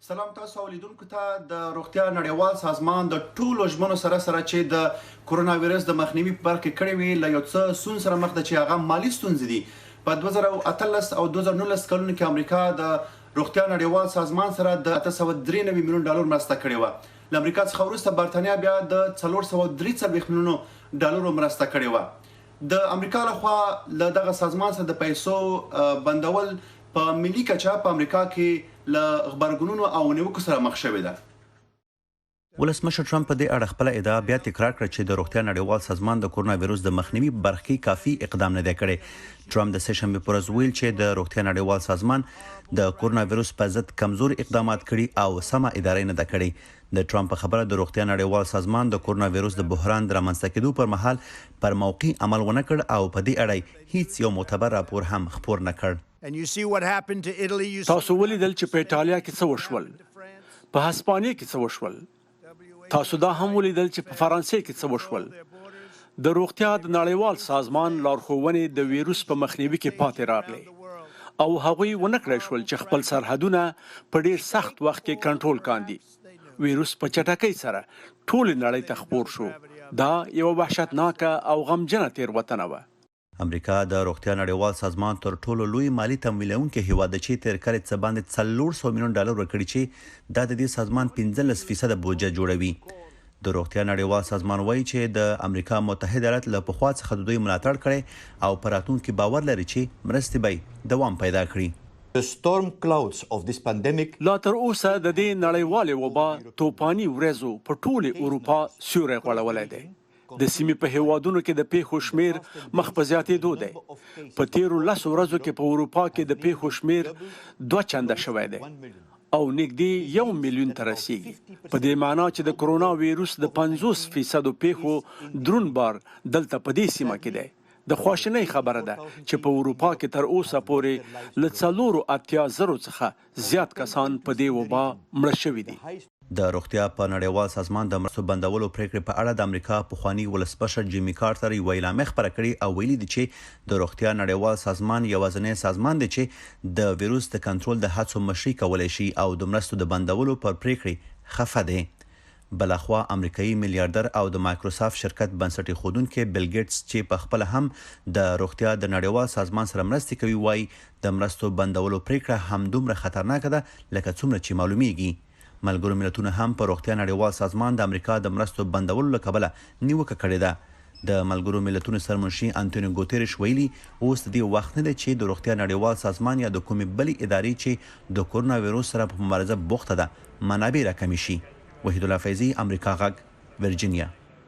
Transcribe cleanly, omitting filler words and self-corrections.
سلام تاسو او لیدونکو ته. د روغتیا نړیوال سازمان د ټولو ژمنو سره سره چې د کورونا ویروس د مخنیوي په برخه کې کړې وې، له یو څه ستونزو سره مخ ده چې هغه مالي ستونزې دي. په 2018 او 2019 کلونو کې امریکا د روغتیا نړیوال سازمان سره د 893 میلیون ډالر مرسته کړې وه. له امریکا څخه وروسته برتانیا بیا د 443 میلیونو ډالرو مرسته کړې وه. د امریکا لخوا له دغه سازمان سره د پیسو بندول په ملي کچه په امریکا کې له غبرګونونو او نیوکو سره مخ شوې ده. ولسمشر ټرمپ په دې اړه خپله ادعا بیا تکرار کړه چې د روغتیا نړیوال سازمان د کورونا ویروس د مخنیوي په برخه کې کافي اقدام نه دی کړی. ټرمپ د سه شنبې پر ورځ وویل چې د روغتیا نړیوال سازمان د کورونا ویروس په ضد کمزوري اقدامات کړي او سمه اداره یې نه ده کړې. د ټرمپ په خبره د روغتیا نړیوال سازمان د کورونا ویروس د بحران د رامنځته کېدو پر مهال پر موقع عمل ونه کړ او په دې اړه یې هیڅ یو معتبر راپور هم خپور نه کړ. تاسو ولیدل چې په ایټالیا کې څه وشول، په هسپانیې کې څه وشول، تاسو دا هم ولیدل چې په فرانسې کې څه وشول. د روغتیا د نړیوال سازمان لارښوونې د ویروس په مخنیوي کې پاتې راغلې او هغوی ونه کړای شول چې خپل سرحدونه په ډیر سخت وخت کې کنټرول کاندي. ویروس په چټکۍ سره ټولې نړۍ ته خپور شو. دا یوه وحشتناکه او غمجنه تېروتنه وه. امریکا د روغتیا نړیوال سازمان تر ټولو لوی مالي تمویلونکی هیواد دی چې تېر کال یې څه باندې 400 میلیون ډالر ورکړي چې دا د دې سازمان 15 فیصده بودجه جوړوي. د روغتیا نړیوال سازمان وايي چې د امریکا متحد ایالات له پخوا څخه د دوی ملاتړ کړی او په راتلونکي باور لري چې مرستې به یې دوام پیدا کړي. The storm clouds of this pandemic. لا تر اوسه د دې نړیوالې وبا توپاني ورېځو په ټولې اروپا سیوری غوړولی دی. د سیمې په هېوادونو کې د پېښو شمېر مخ په زیاتېدو دی. په تېرو لسو ورځو کې په اروپا کې د پېښو شمېر دوه چنده شوی دی او نږدې یو میلیون ته رسېږي. په دې معنا چې د کرونا ویروس د 50 فیصدو پېښو دروند بار دلته په دې سیمه کې دی. د خواشینۍ خبره ده چې په اروپا کې تر اوسه پورې له 84 زرو څخه زیات کسان په دې وبا مړه شوي دي. د روغتیا په نړیوال سازمان د مرستو بندولو پرېکړې په اړه د امریکا پخواني ولسمشر جیمي کارتر یوه اعلامیه خپره کړې او ویلي دي چې د روغتیا نړیوال سازمان یوازنی سازمان دی چې د ویروس د کنټرول د هڅو مشري کولی شي او د مرستو د بندولو پر پرېکړې خفه دی. بله خوا امریکايي میلیاردر او د مایکروسافټ شرکت بنسټ ایښودونکی بیل ګیټس چې په خپله هم د روغتیا د نړیوال سازمان سره مرستې کوي وايي، د مرستو بندولو پرېکړه همدومره خطرناکه ده لکه څومره چې معلومېږي. ملګرو ملتونو هم په روغتیا نړیوال سازمان د امریکا د مرستو بندولو له کبله نیوکه کړې ده. د ملګرو ملتونو سرمنشي انتوني ګوتیرش ویلي، اوس د دې وخت نه دی چې د روغتیا نړیوال سازمان یا د کومې بلې ادارې چې د کورونا ویروس سره په مبارزه بوخته ده، منابع راکمې شي. وحیدالله فیضي، امریکا غږ، ویرجینیا.